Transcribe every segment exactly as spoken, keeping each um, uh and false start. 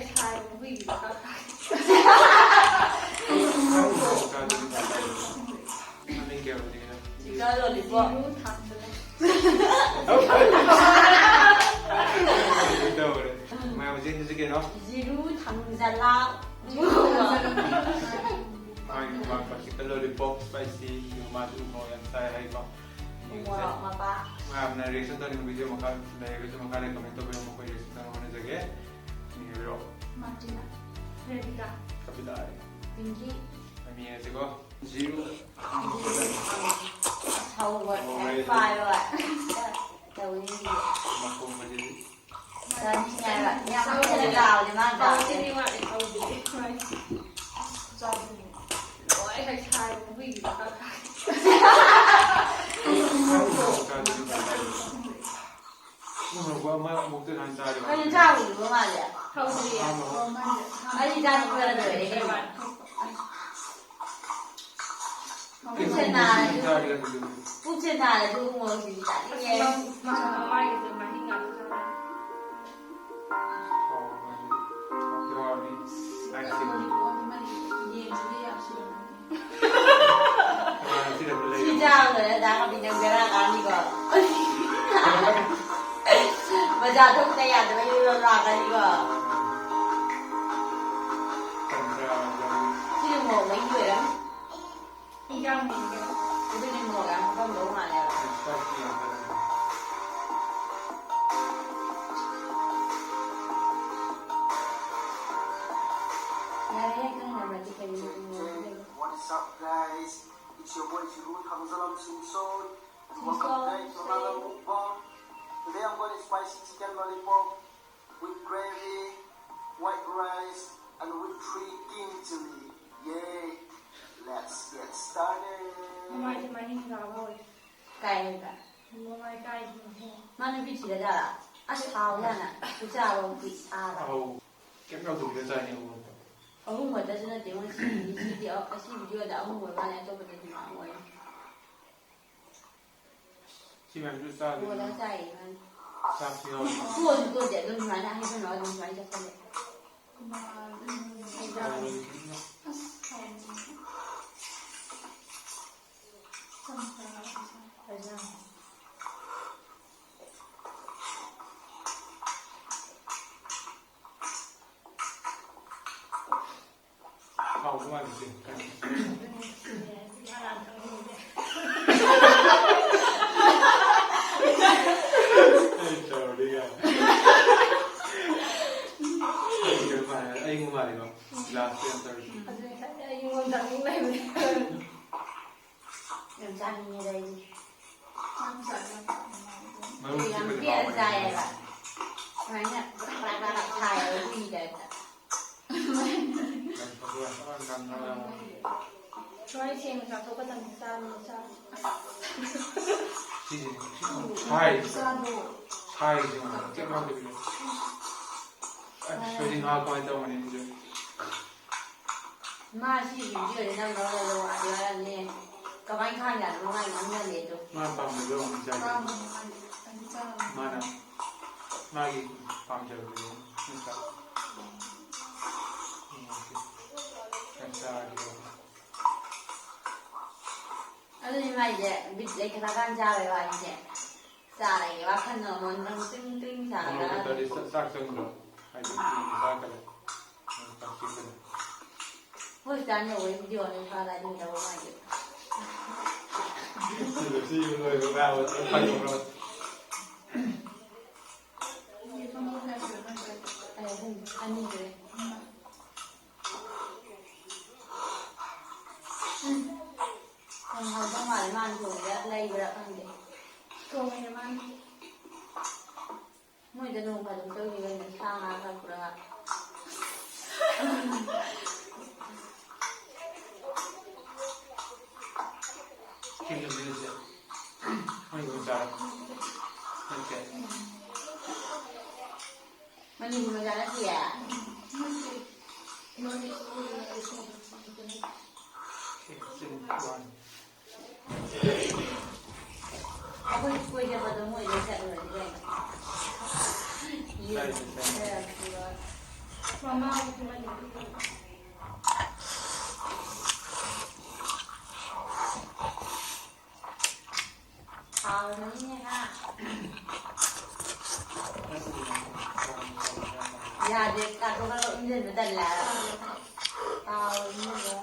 ꯁꯥꯏꯕ ꯍꯨꯏꯒꯤ ꯃꯈꯥ ꯇꯥꯏ꯫ ꯃꯃꯤꯡ ꯀꯩ ꯑꯣꯏꯗꯣꯏꯅꯣ? Chicken lollipop. ꯖꯤꯔꯨ ꯊꯥꯡꯗ ꯂꯩ꯫ ꯇꯧꯔꯦ꯫ ꯃꯌꯥꯝ ꯍꯧꯖꯤꯛ ꯍꯧꯖꯤꯛ ꯀꯩꯅꯣ? ꯖꯤꯔꯨ ꯊꯥꯡꯖꯂꯥ꯫ ꯃꯥꯒꯤ ꯃꯥꯛꯄ chicken lollipop spicy, ꯃꯥꯁꯨ ꯎꯃꯣꯔꯣꯛ ꯌꯥꯝ ꯆꯥꯏ ꯍꯥꯏꯀꯣ꯫ ꯎꯃꯣꯔꯣꯛ ꯃꯄꯥ꯫ ꯃꯌꯥꯝꯅ reaction ꯇꯧꯅꯤꯡꯕ video ꯃꯈꯥ ꯂꯩꯔꯒꯁꯨ ꯃꯈꯥꯗ comment ꯇꯧꯕꯤꯔꯝꯃꯣ, ꯑꯩꯈꯣꯏ reaction ꯇꯧꯅꯕ ꯍꯣꯠꯅꯖꯒꯦ꯫ ꯃꯤ ꯍꯥꯏꯕꯤꯔꯣ꯫ ꯃꯥꯔꯇꯤꯅꯥ꯫ ꯔꯦꯕꯤꯀꯥ꯫ ꯀꯄꯤꯇꯥ꯫ ꯄꯤꯡꯀꯤ꯫ ꯃꯃꯤ ꯍꯥꯏꯁꯤꯀꯣ꯫ ꯖꯤꯔꯨ꯫ ꯍꯧꯕ ꯄꯥꯏꯕ꯫ ꯇꯧꯅꯤꯡꯗꯦ꯫ ꯃꯈꯣꯡ ꯃꯔꯤ꯫ ꯆꯥꯅꯤꯡꯉꯦ ꯍꯥꯏꯕ꯫ ꯌꯥꯝ ꯀꯨꯏꯅ ꯂꯥꯎꯔꯦ ꯃꯥꯅ ꯇꯧꯔꯤꯁꯦ꯫ ꯍꯧꯖꯤꯛꯇꯤ ꯋꯥꯠꯂꯤ ꯍꯧꯖꯤꯛꯇꯤ꯫ ꯆꯥꯗꯣꯏꯅꯦ꯫ ꯂꯣꯏ ꯍꯩ ꯁꯥꯏꯕ ꯍꯨꯏꯒꯤ ꯃꯈꯥ ꯇꯥꯏ꯫ ꯎꯃꯣꯔꯣꯛ ꯑꯃ ꯑꯃꯨꯛꯇ ꯅꯍꯥꯟ ꯆꯥꯔꯦꯕ꯫ ꯀꯩꯅꯣ ꯆꯥꯕ ꯂꯣꯏꯕ ꯃꯥꯜꯂꯦ꯫ ꯍꯧꯖꯤꯛ꯫ ꯑꯩ ꯆꯥꯅꯤꯡꯕꯅ ꯂꯣꯏꯔꯦ ꯀꯩꯅꯣ꯫ ꯄꯨꯛꯁꯦ ꯅꯥꯔꯁꯨ ꯄꯨꯛꯁꯦ ꯅꯥꯔꯁꯨ ꯎꯃꯣꯔꯣꯛꯁꯤꯗꯤ ꯆꯥꯅꯤꯡꯉꯦ꯫ ꯃꯥꯒꯤꯁꯦ ꯃꯍꯤ ꯉꯥꯛꯇ ꯆꯥꯔꯦ꯫ ꯁꯤ ꯆꯥꯕ ꯂꯣꯏꯔ ꯗꯥ ꯀꯥꯕꯤ ꯅꯪ ꯕꯦꯔꯥ ꯀꯥꯅꯤꯀꯣ꯫ ꯕꯖꯥꯔ ꯊꯣꯛꯄꯗ ꯌꯥꯗꯕ ꯌꯨꯝ ꯂꯥꯛꯀꯅꯤꯀꯣ꯫ ꯁꯤꯅ ꯃꯣꯔꯣꯛ ꯃꯍꯤ ꯑꯣꯏꯔꯝꯅꯤ꯫ ꯏꯟꯖꯥꯡ ꯃꯤꯡꯁꯦ꯫ ꯑꯗꯨꯅꯦ ꯃꯣꯔꯣꯛ ꯌꯥꯝ ꯍꯥꯞꯄꯝꯗꯧ ꯃꯥꯜꯂꯦꯕ꯫ ꯌꯥꯔꯦ, ꯈꯪꯅꯕꯗꯤ ꯀꯩꯅꯣ ꯃꯣꯔꯣꯛ ꯂꯩꯕ꯫ What is up, guys? It's your boy Jiru Thangzalam Singson. And welcome back to another mukbang. Today I'm going to spicy chicken lollipop with gravy, white rice, and with three green chili. Yay! Let's get started. ꯃꯃꯥꯏꯁꯦ ꯃꯍꯤꯡ ꯀꯥꯕ ꯍꯧꯔꯦ꯫ ꯀꯥꯏ ꯍꯥꯏꯕ? ꯃꯃꯥꯏ ꯀꯥꯏꯁꯤꯅ ꯍꯦꯟꯅ꯫ ꯃꯥ ꯅꯨꯄꯤ ꯊꯤꯔ ꯖꯥꯠꯂ? ꯑꯁ ꯍꯥꯎ ꯌꯥꯅ ꯈꯨꯆꯥꯕ ꯍꯧꯗꯤ ꯆꯥꯕ꯫ ꯑꯧ꯫ ꯀꯩꯝ ꯌꯥꯎꯗꯕꯤꯗ ꯆꯥꯏꯅꯦ ꯑꯃꯨꯛ꯫ ꯑꯍꯨꯝ ꯈꯛꯇꯁꯨ ꯅꯠꯇꯦ ꯃꯣꯏ ꯁꯤꯗꯤ꯫ ꯁꯤꯗꯤ ꯑ-, ꯑꯁꯤ video ꯗ ꯑꯍꯨꯝ ꯑꯣꯏ ꯃꯥꯜꯂꯦ, ꯑꯇꯣꯞꯄꯗꯗꯤ ꯃꯌꯥꯝ ꯑꯣꯏ꯫ ꯁꯤ ꯃꯌꯥꯝꯁꯨ ꯆꯥꯗꯣꯏꯅꯤ꯫ ꯀꯣꯟꯅ ꯆꯥꯏꯌꯦ ꯃꯥꯅ꯫ ꯆꯥꯛꯁꯨ ꯌꯥꯎꯔꯤ꯫ ꯀꯣꯟꯁꯨ ꯀꯣꯟꯗꯦ ꯑꯗꯨꯝ ꯁꯨꯃꯥꯏꯅ ꯍꯥꯏꯖꯤꯟꯅꯔꯒ ꯑꯗꯨꯝ ꯁꯨꯃꯥꯏꯅ ꯆꯥꯁꯜꯂꯦ꯫ ꯍꯥꯎꯕ ꯃꯥꯜꯂꯤꯁꯦ꯫ ꯑꯩ ꯇꯧꯔꯗꯤ ꯌꯥꯔꯦ꯫ ꯑꯩ ꯃꯥꯜꯂꯦ, ꯑꯩ ꯃꯥꯜꯂꯦꯀꯣ꯫ ꯂꯥꯁꯇ ꯌꯥꯝ ꯇꯧꯔꯤ꯫ ꯑꯗꯨꯅꯦ ꯉꯁꯥꯏꯗꯩ ꯑꯩ ꯌꯨꯝꯂꯣꯝꯗ ꯑꯃꯨꯛ ꯂꯩꯕꯅꯦ꯫ ꯌꯥꯝ ꯆꯥꯅꯤꯡꯉꯦꯗ ꯑꯩꯗꯤ꯫ ꯃꯔꯨ ꯌꯥꯝ ꯆꯤꯛꯄꯁꯦ ꯄꯦꯠꯅ ꯍꯥꯎꯕꯅꯦ꯫ ꯆꯥꯏꯌꯦꯕ꯫ ꯁꯨꯃꯥꯏꯅ ꯕ꯭ꯔꯥ ꯕ꯭ꯔꯥ ꯕ꯭ꯔꯥ ꯁꯥꯏꯌꯦꯕ ꯍꯨꯏꯒꯤ ꯇꯥꯏꯞꯇ꯫ ꯌꯥꯝ ꯐꯕ ꯌꯥꯝ ꯐꯕ ꯌꯥꯝ ꯐꯕ꯫ ꯁꯨꯃꯥꯏꯅ ꯁꯦꯡꯅ ꯆꯥꯊꯣꯛꯀꯗꯕꯅꯤ, ꯆꯥꯕꯗ ꯆꯥꯕꯗ꯫ ꯁꯤꯁꯦ ꯁꯥꯏꯁꯦ꯫ ꯆꯥꯗꯣ꯫ ꯁꯥꯏꯁꯦ ꯀꯩꯝ ꯌꯥꯎꯗꯕꯤꯗ꯫ ꯑꯁ ꯁꯣꯏꯗꯤ ꯉꯥ ꯀꯃꯥꯏꯅ ꯇꯧꯔꯝꯒꯅꯤ ꯁꯤꯁꯦ? ꯃꯥ ꯁꯤ ꯚꯤꯗꯤꯑꯣꯁꯦ ꯅꯝꯅꯕ ꯂꯧꯔꯛꯑꯗꯤ ꯋꯥꯔꯝꯅꯤ꯫ ꯀꯃꯥꯏꯅ ꯈꯥꯡꯖꯥꯠꯅꯣ ꯃꯥꯏ ꯉꯥꯡꯅꯔꯦ ꯑꯗꯣ꯫ ꯃꯥ ꯄꯥꯝꯖꯕ ꯑꯃ ꯆꯥꯏ꯫ ꯄꯥꯝꯕꯅꯦ ꯃꯥꯗꯤ꯫ ꯑꯩꯗꯤ ꯆꯥꯕꯅꯦ꯫ ꯃꯥꯅ ꯃꯥꯒꯤ ꯄꯥꯝꯖꯕꯗꯨꯅꯤ ꯅꯠꯇ꯭ꯔꯥ? ꯎꯝ, ꯑꯣꯀꯦ꯫ ꯌꯥꯝ ꯆꯥꯔꯒꯦ꯫ ꯑꯗꯨꯅꯤ ꯃꯥꯏꯁꯦ ꯕꯤꯠ ꯂꯩꯈꯠꯂꯀꯥꯟ ꯆꯥꯕꯩ ꯋꯥꯔꯤꯁꯦ꯫ ꯆꯥꯔꯒꯦ ꯋꯥꯈꯜꯅ ꯑꯃ ꯅꯪ ꯇ꯭ꯔꯤꯡ ꯇ꯭ꯔꯤꯡ ꯃꯣꯔꯣꯛ ꯁꯥꯔꯒ꯫ ꯃꯦꯠꯄꯗꯤ ꯆꯥꯛ ꯆꯪꯗ꯭ꯔꯣ? ꯍꯥꯏꯗꯤ ꯆꯥꯛ ꯀꯗ ꯆꯥꯛ ꯆꯪꯗ꯭ꯔꯣ? ꯍꯣꯁꯄꯤꯇꯥꯜ ꯌꯧꯕꯩ ꯚꯤꯗꯤꯑꯣ ꯑꯣꯏꯅ ꯊꯥꯒꯠꯂꯗꯤ ꯐꯗꯧꯕ ꯃꯥꯏꯗꯤ꯫ ꯁꯤ ꯂꯣꯏꯕ ꯃꯌꯥꯝ ꯑꯃ ꯐꯥꯏꯗꯣꯛꯈ꯭ꯔꯣ꯫ ꯑꯩ ꯑꯍꯨꯝ, ꯑꯅꯤ ꯁꯨꯔꯦ꯫ ꯎꯝ꯫ ꯌꯥꯝ ꯍꯥꯎꯗꯧ ꯃꯥꯜꯂꯦ ꯃꯥꯅ ꯊꯣꯡꯉꯤꯔ ꯂꯩꯕ꯭ꯔꯥ ꯈꯪꯗꯦ꯫ ꯊꯣꯡꯉꯤꯅꯦ ꯃꯥꯅ꯫ ꯃꯣꯏꯗ ꯅꯣꯡ ꯐꯥꯗꯣꯛ ꯆꯧꯁꯤ ꯀꯩꯅꯣ, ꯁꯥ ꯉꯥ ꯈꯔ ꯄꯨꯔꯒ꯫ ꯁꯤ ꯂꯩꯔꯁꯦ꯫ ꯃꯣꯏ ꯑꯗꯨꯝ ꯆꯥꯔꯣ꯫ ꯅꯠꯇꯦ꯫ ꯃꯅꯤꯄꯨꯔ ꯃꯆꯥ ꯅꯠꯇꯤꯌꯦ꯫ ꯑꯩꯈꯣꯏ ꯀꯣꯏ ꯆꯠꯄꯗꯣ ꯃꯣꯏꯗ ꯆꯠꯂꯨꯔꯗꯤ ꯀꯩꯅꯣ? ꯌꯦꯟ ꯈꯔ ꯄꯨꯔ꯫ ꯃꯃꯥ ꯍꯣꯏꯁꯨ ꯃꯩ ꯃꯨꯠꯈꯤꯕꯅꯤ꯫ ꯍꯥꯎꯔꯝꯃꯅꯤꯅꯦ, ꯍꯥ? ꯌꯥꯗꯦ, ꯀꯥꯊꯣꯛꯑꯒ ꯏꯟꯖꯤꯟꯕ ꯇꯜꯂꯦ ꯍꯥꯏꯕ꯫ ꯇꯥꯎꯔꯤꯅꯦꯕ꯫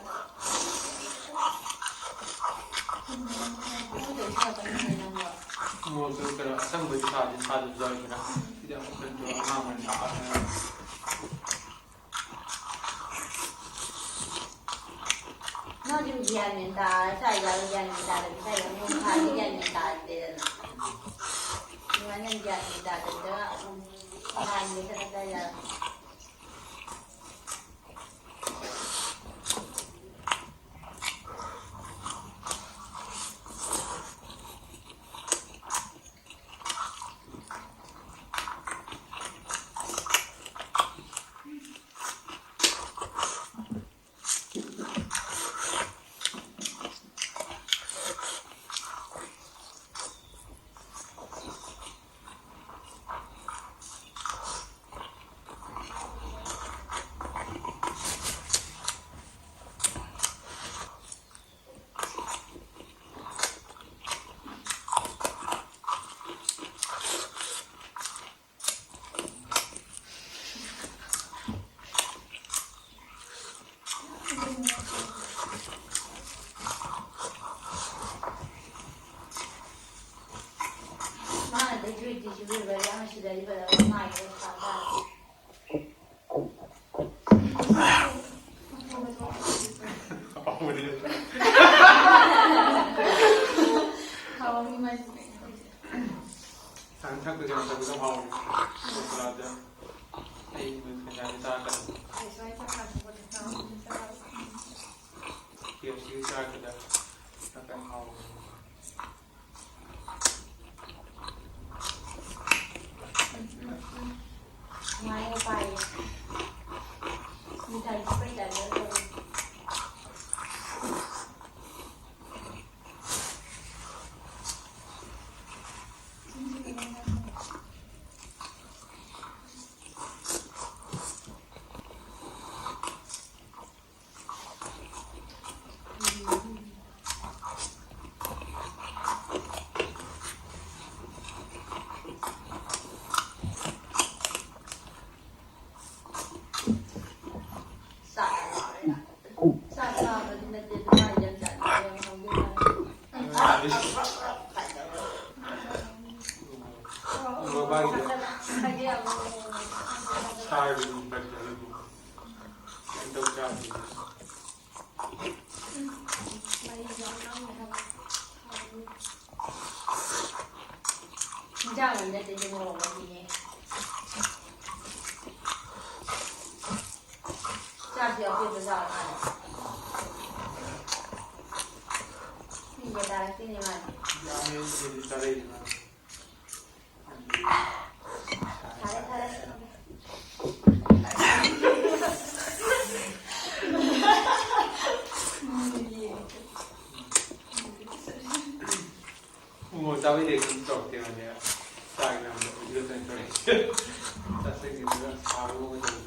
ꯃꯣꯔꯣꯛꯇꯨ ꯀꯩꯅꯣ ꯑꯁꯪꯕꯗꯤ ꯁꯥꯗꯤ ꯁꯥꯗꯕꯁꯨ ꯌꯥꯎꯋꯤꯗꯅ꯫ ꯁꯤꯗꯤ ꯑꯃꯨꯛ ꯀꯩꯅꯣ ꯑꯉꯥꯡꯕꯅꯤꯅ ꯍꯥꯞꯄꯅꯤꯅ꯫ ꯃꯥꯗꯤ ꯒ꯭ꯌꯥꯟ ꯃꯦꯟ ꯇꯥꯔ ꯁ꯭ꯋꯥꯏꯗ ꯒ꯭ꯌꯥꯟ ꯃꯦꯟ ꯇꯥꯗꯕꯤ ꯁ꯭ꯋꯥꯏꯗ ꯑꯃꯨꯛ ꯊꯥꯔꯗꯤ ꯒ꯭ꯌꯥꯟ ꯃꯦꯟ ꯇꯥꯗꯦꯗꯅ꯫ ꯑꯗꯨꯃꯥꯏꯅ ꯒ꯭ꯌꯥꯟ ꯃꯦꯟ ꯇꯥꯗꯕꯤꯗ ꯑꯗꯨꯝ ꯂꯥꯏꯟꯗ ꯆꯠꯂ ꯆꯠꯂ꯫ ꯃꯥꯅ ꯇꯩꯊꯣꯛꯏꯗꯨꯁꯨ ꯏꯕꯦꯝꯃ, ꯌꯥꯝ ꯁꯤꯗꯔꯤꯕꯗ ꯃꯥꯏꯗꯣ ꯁꯥꯕ꯫ ꯍꯥꯎꯅꯤ ꯃꯥꯏꯁꯦ꯫ ꯆꯥ ꯊꯛꯄꯁꯦ ꯃꯇꯝꯗ ꯍꯥꯎꯋꯤ꯫ ꯁꯣꯀꯣꯂꯥꯗ ꯑꯩ ꯀꯩꯅꯣꯗꯤ ꯆꯥꯔꯛꯀꯅꯤ꯫ ꯑꯩ ꯁꯨꯃꯥꯏꯅ ꯆꯥꯛ ꯆꯥꯕ ꯈꯣꯠꯄ ꯆꯥꯕ꯫ ꯀꯦ ꯑꯦꯐ ꯁꯤꯒꯤ ꯆꯥꯔꯛꯄꯗ ꯈꯤꯇꯪ ꯍꯥꯎꯋꯤ꯫ ꯁꯨꯃꯥꯏꯅ ꯄꯥꯏꯌꯦ꯫ ꯃꯤꯊꯥꯏ ꯆꯤꯛꯄꯩ ꯇꯥꯏꯞꯇ ꯇꯧꯋꯦ꯫ ꯆꯥꯔꯗꯤ ꯑꯗꯨꯝ ꯄꯠꯇ꯭ꯔꯣ ꯑꯗꯨꯕꯨ? ꯀꯩꯝ ꯇꯧ ꯆꯥꯗ꯭ꯔꯗꯤ꯫ ꯏꯟꯖꯥꯡ ꯑꯃ ꯅꯠꯇꯦ, ꯁꯤ ꯃꯣꯔꯣꯛ ꯃꯍꯤꯅꯦ꯫ ꯆꯥꯛꯁꯤ ꯑꯄꯦꯠꯄ ꯆꯥꯔ ꯃꯥꯜꯂꯦ꯫ ꯄꯤꯒꯦ ꯇꯥꯔꯛꯇꯦꯅꯦ ꯃꯥꯗꯤ꯫ ꯌꯥꯝꯃꯦ, ꯑꯗꯨꯗꯤ ꯆꯥꯔꯛꯏꯗꯨꯅ꯫ ꯐꯔꯦ, ꯐꯔꯦ꯫ ꯎꯃꯣꯔꯣꯛ ꯆꯥꯕꯩ reaction ꯇꯧꯔꯛꯇꯦ ꯃꯥꯗꯤ꯫ ꯆꯥꯛ ꯌꯥꯝꯅ video ꯇꯧꯔꯛꯑꯦ꯫ ꯆꯥꯁꯟꯈꯤꯕꯗ ꯁꯥꯕ ꯑꯃ ꯇꯧꯔꯦ꯫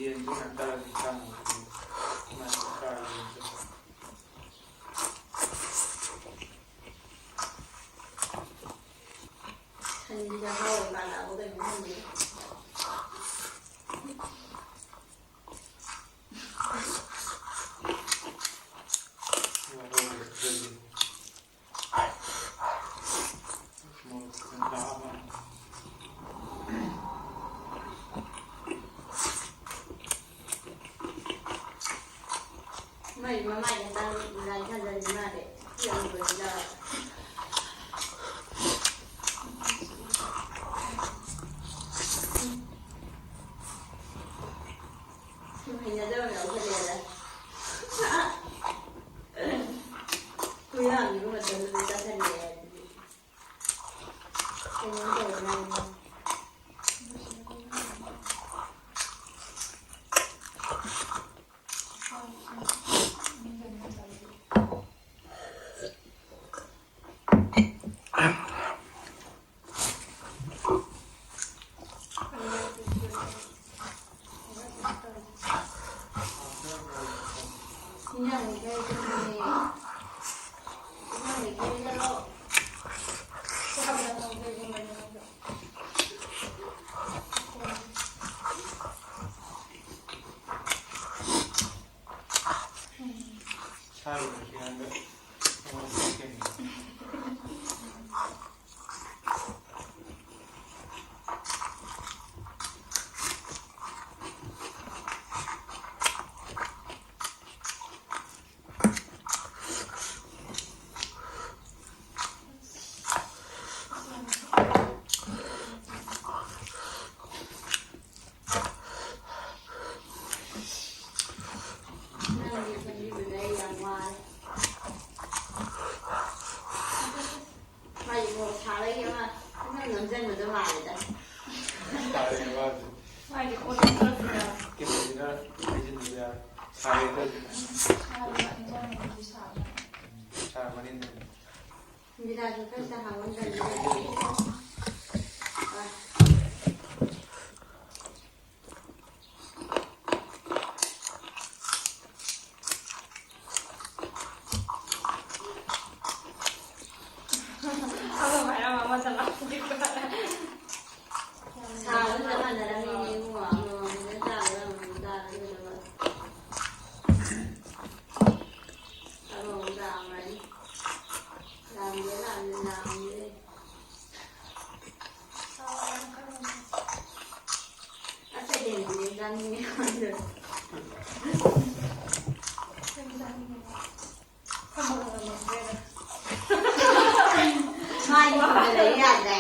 ꯌꯦꯟꯁꯨ ꯉꯟꯇꯥꯅ ꯆꯥꯅꯕ ꯃꯥꯏ ꯆꯥꯔ ꯌꯦꯟꯁꯨ꯫ ꯁꯟꯒꯤ ꯆꯥꯛꯍꯥꯎ ꯀꯥꯟꯅꯕ ꯀꯩꯅꯣ ꯈꯪꯗꯦ꯫ ꯃꯥꯏ ꯃꯃꯥꯏ ꯈꯛꯇꯪ ꯂꯥꯏ ꯊꯥꯖꯔꯗꯤ ꯃꯥꯗꯤ ꯌꯥꯝ ꯂꯣꯏꯔꯦ꯫ ꯁꯨꯝ ꯍꯩꯅꯗꯕ ꯑꯃ ꯌꯥꯎꯁꯜꯂꯛꯑꯦꯗ꯫ ꯍꯨꯏ ꯍꯥꯡꯉꯤꯕ ꯃꯇꯝꯗꯨꯗ ꯆꯥꯁꯜꯂꯛꯑꯦ ꯍꯥꯏꯗꯨꯗꯤ꯫ ꯀꯩꯅꯣꯝ ꯇꯧꯔꯦ ꯃꯥꯏꯗꯣ꯫ ꯍꯥꯏꯗꯤ ꯄꯣꯠꯇꯣ ꯈꯔ ꯐꯖ- ꯀꯩꯅꯣꯁꯤꯅ ꯍꯩꯖꯤꯟꯕꯁꯦ ꯁꯥꯔꯦ ꯑꯩꯈꯣꯏ꯫ ꯁꯥꯔꯕ ꯏꯟꯖꯥꯡ ꯅꯥꯄꯤꯗꯤ ꯁꯥꯕ꯫ ꯁꯥꯔꯝꯃꯅꯤ ꯑꯗꯨꯝ꯫ ꯕꯤꯗꯥꯁꯨ ꯈꯔ ꯆꯥꯍꯧꯒꯗꯕꯅꯤ꯫ ꯑꯃ ꯍꯥꯏꯔꯝꯃ ꯑꯃ ꯆꯠꯂꯝꯃꯗꯤ ꯐꯔꯦ꯫ ꯁꯥꯕ ꯆꯞ ꯃꯥꯟꯅꯔꯝꯃꯤꯅꯦ ꯏꯕꯨꯡꯉꯣ, ꯑꯃꯃꯝꯗ ꯆꯥꯕꯗ ꯑꯃꯃꯝ ꯆꯥꯕꯗ ꯀꯩꯗꯧꯕ? ꯑꯃꯃꯝ ꯆꯥꯕ ꯍꯥꯏꯅꯤ꯫ ꯂꯥꯝꯗꯦ, ꯂꯥꯝꯗꯦ, ꯂꯥꯝꯗꯦ꯫ ꯑꯁ, ꯑꯩꯗꯤ ꯌꯦꯟ ꯆꯥꯅꯤꯡꯉꯦ꯫ ꯃꯥꯒꯤ ꯐꯣꯟꯗ ꯂꯩ ꯌꯥꯗ꯭ꯔꯦ꯫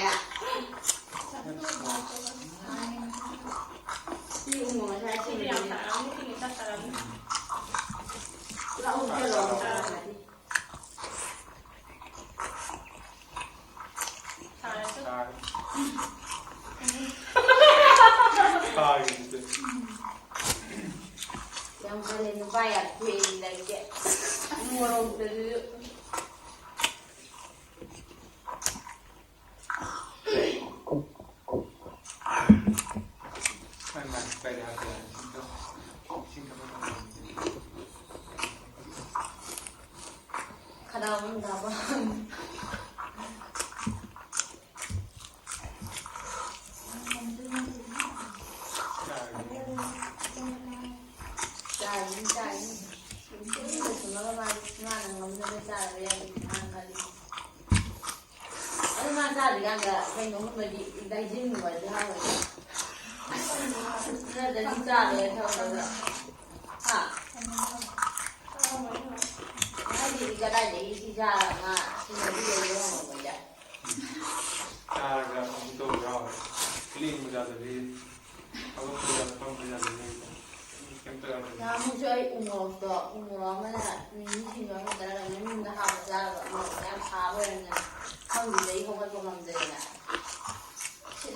ꯁꯤ ꯎꯃꯣ ꯉꯁꯥꯏ ꯁꯤꯗꯤ ꯌꯥꯝ ꯁꯤꯡꯖꯨꯅꯦ꯫ ꯁꯥꯔꯝꯅꯤ, ꯁꯤꯗꯤ ꯆꯥꯛ ꯆꯥꯔꯝꯅꯤ꯫ ꯂꯧ ꯆꯠꯂꯣ꯫ ꯁꯥꯔꯦ꯫ ꯁꯥꯔꯦ꯫ ꯁꯥꯔꯦ꯫ ꯌꯥꯝ ꯀꯜꯂꯦ, ꯅꯨꯄꯥ ꯌꯥꯝ ꯊꯦꯡꯉꯤ ꯅꯪꯗꯤ꯫ ꯃꯣꯔꯣꯛꯇꯁꯨ꯫ ꯈꯅꯥꯎ ꯅꯥꯕ꯫ ꯆꯥꯔꯅꯤ, ꯆꯥꯔꯅꯤ꯫ ꯁꯨꯝ ꯂꯣꯏꯁꯤꯜꯂꯒ ꯃꯥꯗꯤ ꯃꯥꯅ ꯉꯝꯅꯕ ꯆꯥꯔꯕ ꯌꯥꯏ ꯃꯥꯅ ꯈꯜꯂꯤ꯫ ꯑꯗꯨ ꯃꯥ ꯆꯥꯗ꯭ꯔꯤꯀꯥꯟꯗ ꯀꯩꯅꯣꯒꯨꯝꯕꯗꯤ ꯗꯥꯏꯖꯤꯟꯒꯨꯝꯕꯗꯤ ꯍꯥꯎꯔꯣꯏꯗ꯭ꯔꯣ? ꯅꯠꯇ꯭ꯔꯗꯤ ꯆꯥꯔꯣꯏ ꯊꯝꯃꯒ꯫ ꯍꯥ? ꯍꯥꯏꯗꯤ ꯀꯗꯥꯏꯗꯒꯤ ꯁꯤ ꯆꯥꯔ ꯃꯥ ꯁꯤꯅꯗꯤ ꯂꯩꯕ ꯉꯝꯃꯝꯃꯣꯏꯗ꯫ ꯆꯥꯔꯒ ꯑꯃꯨꯛ ꯇꯧꯕ ꯌꯥꯎꯔꯦ꯫ ꯂꯦꯡꯕ ꯌꯥꯗꯕꯤ꯫ ꯅꯍꯥꯟꯃꯨꯛꯁꯨ ꯑꯩ ꯎꯃꯣꯔꯣꯛꯇꯣ, ꯎꯃꯣꯔꯣꯛ ꯑꯃꯅ ꯃꯤꯃꯤ ꯁꯤꯡꯖꯨ ꯑꯃ ꯆꯥꯔꯒ ꯃꯅꯨꯡꯗ ꯍꯥꯞꯄ ꯆꯥꯔꯒ ꯎꯃꯣꯔꯣꯛꯇꯣ ꯌꯥꯝ ꯁꯥꯕ ꯑꯣꯏꯔꯝꯗꯅ ꯐꯝꯗꯨꯗꯒꯤ ꯍꯧꯒꯠꯄ ꯉꯝꯗꯗꯅ ꯁꯤꯠ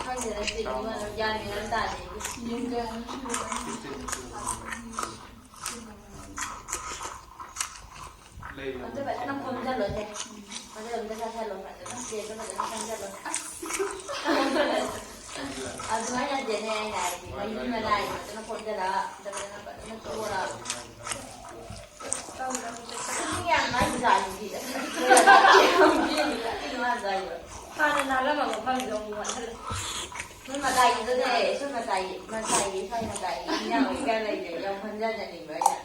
ꯈꯪꯗꯦꯗ, ꯆꯤꯅꯤ ꯃꯅꯝ ꯒ꯭ꯌꯥꯟ ꯃꯦꯟ ꯑꯃ ꯇꯥꯗꯦ ꯑꯩꯗꯤ꯫ ꯑꯗꯨ ꯐꯖꯅ ꯈꯣꯝꯖꯜꯂꯣꯁꯦ꯫ ꯑꯗꯨ ꯑꯝꯇ ꯆꯥꯁꯜꯂꯣ, ꯐꯖꯅ ꯄ꯭ꯂꯦꯠꯇꯣ ꯐꯖꯅ ꯈꯣꯝꯖꯜꯂꯣ꯫ ꯑꯗꯨꯃꯥꯏꯅ ꯅꯠꯇꯦꯅꯦ ꯑꯩꯅ ꯍꯥꯏꯗꯤ, ꯃꯍꯤ ꯃꯅꯥꯏ ꯐꯖꯅ ꯈꯣꯝꯖꯜꯂ, ꯐꯖꯅ ꯐꯖꯅ ꯇꯣꯛꯑꯣ꯫ ꯏꯁꯤꯡ ꯌꯥꯝ ꯃꯥꯏ ꯖꯥꯔꯤꯗꯤ꯫ ꯀꯩꯅꯣ ꯍꯥꯟꯅ ꯅꯥꯜꯂꯝꯕ ꯃꯐꯝꯗꯨꯗ ꯑꯃꯨꯛ ꯃꯣꯠꯍꯜꯂꯦ꯫ ꯁꯨꯝ ꯃꯇꯥꯏꯒꯤꯗꯨꯅꯦ, ꯁꯨꯝ ꯃꯇꯥꯏꯒꯤ, ꯃꯇꯥꯏꯒꯤ, ꯁ꯭ꯋꯥꯏ ꯃꯇꯥꯏꯒꯤ ꯏꯟꯖꯥꯡ ꯑꯣꯏ ꯈꯔ ꯂꯩꯔꯦ, ꯌꯥꯝ ꯈꯟꯖꯅꯅꯤꯡꯕ ꯑꯩꯅ꯫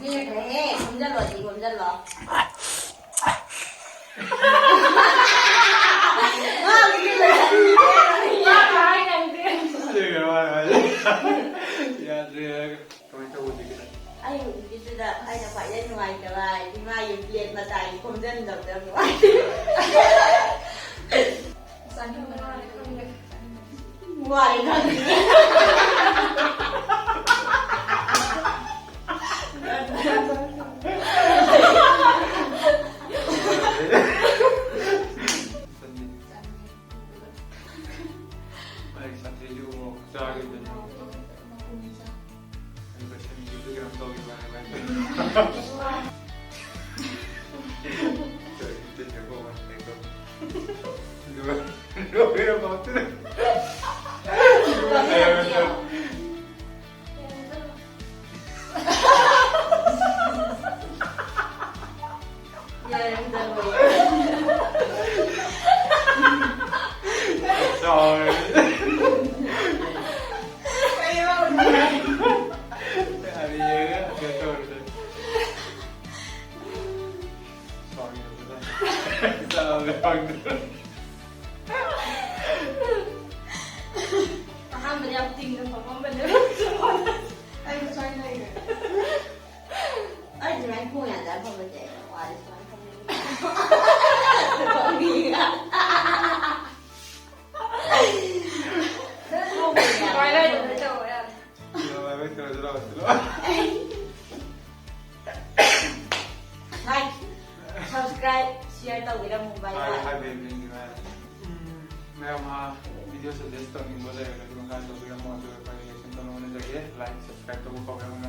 ꯄꯤꯈ꯭ꯔꯦꯍꯦ, ꯈꯣꯝꯖꯜꯂꯣ, ꯑꯁꯤ ꯈꯣꯝꯖꯜꯂꯣ꯫ ꯌꯥꯗ꯭ꯔꯦ ꯍꯥꯏꯔꯒ꯫ ꯀꯃꯥꯏꯅ ꯇꯧꯕꯅꯣ? ꯑꯩ ꯍꯧꯖꯤꯛꯀꯤꯗꯨꯗ ꯑꯩꯅ ꯈ꯭ꯋꯥꯏꯗꯩ ꯅꯨꯡꯉꯥꯏꯇꯕ ꯍꯥꯏꯗꯤ ꯃꯥꯒꯤ ꯄ꯭ꯂꯦꯠ ꯃꯇꯥꯏ ꯈꯣꯝꯖꯤꯟꯗꯕꯗ ꯅꯨꯡꯉꯥꯏꯇꯦ꯫ ꯋꯥꯏ ꯈꯪꯗꯦ꯫ ꯑꯩ ꯁꯟꯊꯤꯁꯨ ꯑꯃꯨꯛ ꯆꯥꯈꯤꯗꯣꯏꯅꯤ꯫ ꯑꯗꯨꯒ ꯁꯟꯊꯤꯗꯨ ꯀꯩꯅꯣ ꯇꯧꯈꯤꯕ ꯍꯥꯏꯕ ꯍꯥꯏꯗꯣ꯫ ꯁꯣꯔꯤ, ꯇꯤꯟꯅꯕ ꯋꯥꯠꯂꯦꯀꯣ꯫ ꯑꯗꯨꯒ ꯂꯣꯏꯔꯕ ꯃꯇꯨꯡꯗ ꯇꯤꯡꯅ ꯐꯝꯃꯝꯕꯅꯦꯕ꯫ ꯑꯩ ꯁꯨꯃꯥꯏꯅ ꯂꯩꯔꯦ꯫ ꯑꯩ ꯁꯨꯃꯥꯏꯅ ꯈꯣꯡ ꯌꯥꯗ ꯐꯝꯕꯁꯦ ꯋꯥꯔꯤ ꯁꯨꯃꯥꯏꯅ ꯐꯝꯕ꯫ ꯁꯨꯃꯥꯏꯅ ꯑꯗꯨꯝ ꯇꯧꯕ ꯌꯥꯅꯤ꯫ Like, subscribe, share ꯇꯧꯕꯤꯔꯝꯃꯨ꯫ Bye bye. ꯃꯌꯥꯝ ꯚꯤꯗꯤꯑꯣ ꯁꯖꯦꯁ ꯇꯧꯅꯤꯡꯕ ꯂꯩꯔꯒꯗꯤ ꯃꯈꯥ ꯇꯧꯕꯤꯔꯝꯃꯣ, ꯑꯗꯨꯒ ꯑꯩꯈꯣꯏ ꯔꯤꯑꯦꯛꯁꯟ ꯇꯧꯅꯕ ꯍꯣꯠꯅꯖꯒꯦ꯫ ꯂꯥꯏꯛ ꯁꯕꯁꯀ꯭ꯔꯥꯏꯕ ꯇꯧꯕ ꯀꯥꯎꯕꯤꯔꯝꯒꯅꯨ꯫